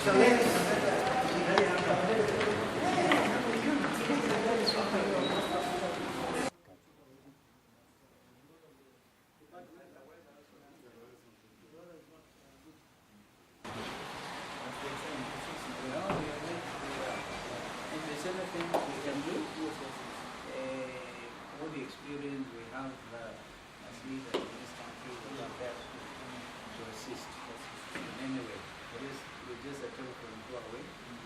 If there's anything we can do, all the experience we have as leaders in this country, we are there to assist in any way. We're just a telephone call away, and